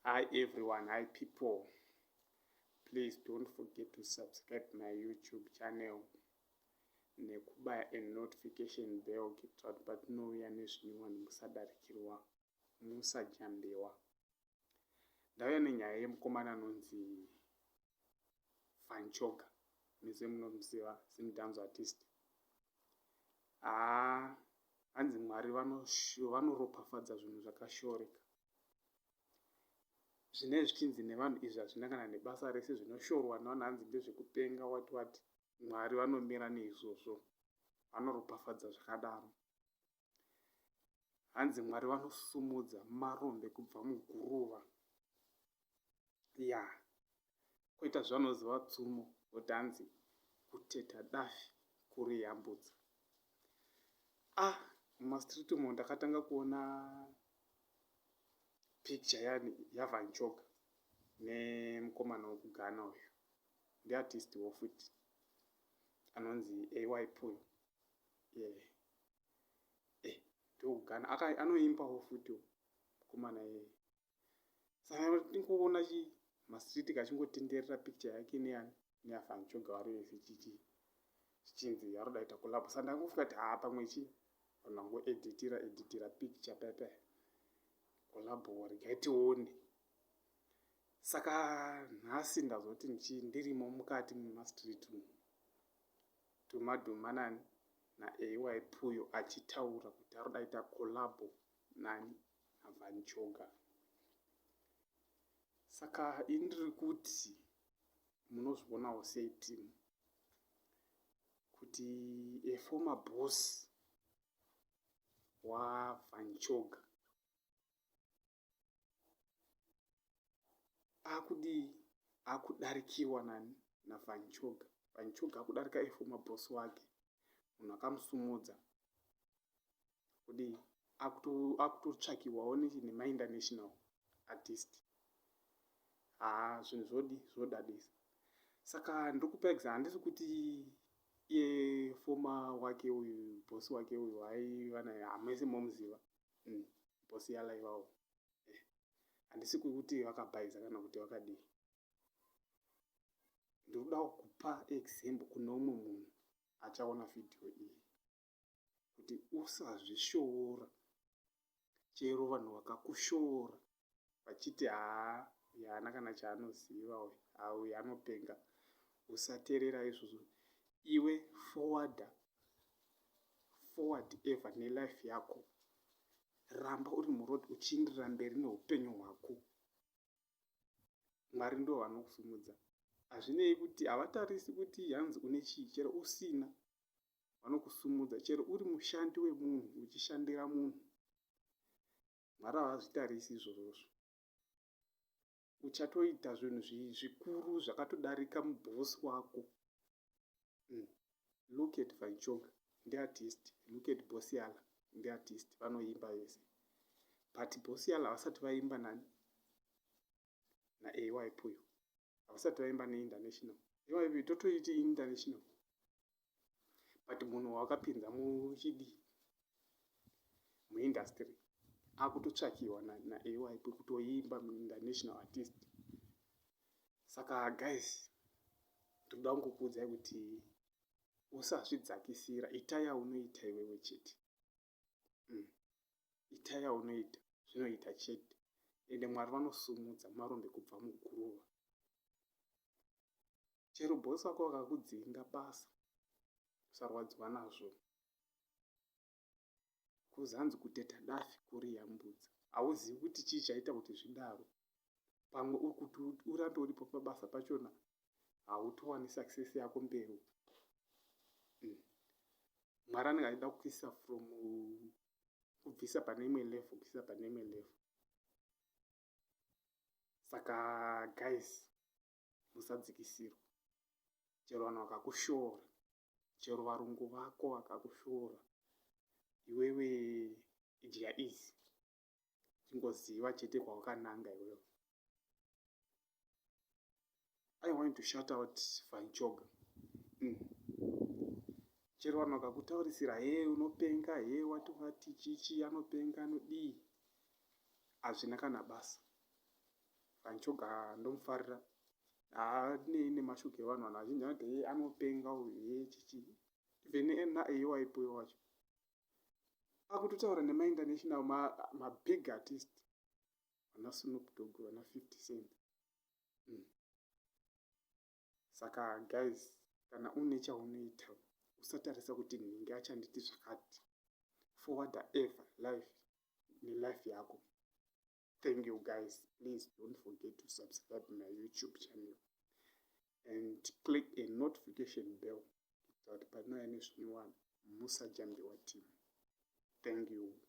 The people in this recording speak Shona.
Hi everyone, hi people. Please don't forget to subscribe my YouTube channel nekubaya a notification bell kuitira kuti patinouya nezvinyowani musadarikirwa, musajambiwa. Ndauya nenyaya yemukomana anonzi Van Choga, mese munomuziva, Zimdance artist. Haa, hanzi Mwari vanoropafadza zvinhu zvakashoreka. Zvinenge zvichinzi nevanhu izvi hazvina kana nebasa rese, zvinoshorwa nevanhu hanzi ndezvekupenga what what. Mwari vanomira neizvozvo, vanoropafadza zvakadaro. Hanzi Mwari vanosumudza marombe kubva muguruva. Ya, koita zvanoziva tsumo kuti hanzi kuteta dafi kuriyambutsa. Ah, mumastreet umo ndakatanga kuona picture yani yaVan Choga nemukomana wekuGhana uyu, ndiartist wo futi anonzi AY Puyo. Yeah. Eh, ndewekuGhana anoimbawo futi mukomana iyeye. Saka ndingoona chi mastreet kachingotenderera picture yake neyani neyaVan Choga vari vese chichi zvichinzi varoda kuita collab. Saka ndangofunga kuti haa pamwe chi vanhu vangoeditira editira picture paya paya collab regai tione. Saka nhasi ndazoti ndirimo mukati mumastreet umu dhuma dhuma nani naAY Puyo achitaura kuti aroda kuita collab nani naVan Choga. Saka ini ndiri kuti munozvionawo sei team kuti a former boss waVan Choga akudii akudarikiwa nani naVan Choga. Van Choga akudarika a former boss wake munhu akamusumudza kudii akutotsvakiwawo nemainternational artist. Haa zvinhu zvodi zvodadisa. Saka ndiri kupa handisi kuti iye former wake uyu boss wake uyu aiva naye hamese momuziva boss yalaivawo. Handisi kuti vakabhaiza kana kuti vakadii. Ndiri kuda kupa example kune umwe munhu achaona vhidhiyo iyi kuti usazvishoora chero vanhu vakakushoora vachiti haa uyu haana kana chaanoziva uyu, haa uyu anopenga. Usateerera izvozvo. Iwe forwarder, forward ever nelife yako. Ramba uri muroad uchienderera mberi neupenyu hwako. Mwari ndo vanokusumudza. Hazvinei kuti havatarisi kuti hanzi une chii, chero usina vanokusumudza, chero uri mushandi wemunhu uchishandira munhu. Mwari havazvitarisi izvozvozvo. Uchatoita zvinhu zvikuru zvakatodarika mubosi wako. Look at Van Choga, ndiartist. Look at Boss Yala, ndiartist. Vanoimba vese. But Boss Yala havasati vaimba nani naAY Puyo. Havasati vaimba neinternational. AY Puyo totoiti international. But munhu wakapinza muchidii muindustry akutotsvakiwa naAY Puyo kutoimba international artist. Saka guys, ndinoda kungokuudzai kuti usazvidzakisira, ita yaunoita iwewe chete. Ita yaunoita, zvinoita chete. Ende Mwari vanosumudza marombe kubva muguruva. Chero boss wako vakakudzinga basa, usarwadziwa nazvo. Kuzanzi kuteta dafi kuriyambudza. Hauzivi kuti chii chaita kuti zvidaro. Pamwe uri kuti urambe uripo pabasa pachona hautowani success yako mberi. Mwari anenge achida kukuisa from kubvisa pane imwe level kuisa pane imwe level. Saka guys, musadzikisirwa. Chero vanhu vakakushora, chero varungu vako vakakushora, iwewe idya easy. Chingoziva chete kwawakananga iwewe. I want to shout out Van Choga. Chero vanhu vakakutaurisira he unopenga, he wati wati chichi anopenga anodii, hazvina kana basa. Van Choga ndomufarira, haanei nemashoko evanhu. Vanhu vazhinji vanoti, "Ye, anopenga uyu, ye chichi." Even naAY Puyo wacho akutotaura nemainternational mabig artist, vana Snoop Dogg, vana 50 Cent. Saka guys, kana une chaunoita, usatarisa kuti nhingi achanditi zvakati. Forward ever life nelife yako. Thank you guys. Please don't forget to subscribe my YouTube channel and click a notification bell kuitira kuti panouya nezvinyowani musajambiwa team. Thank you.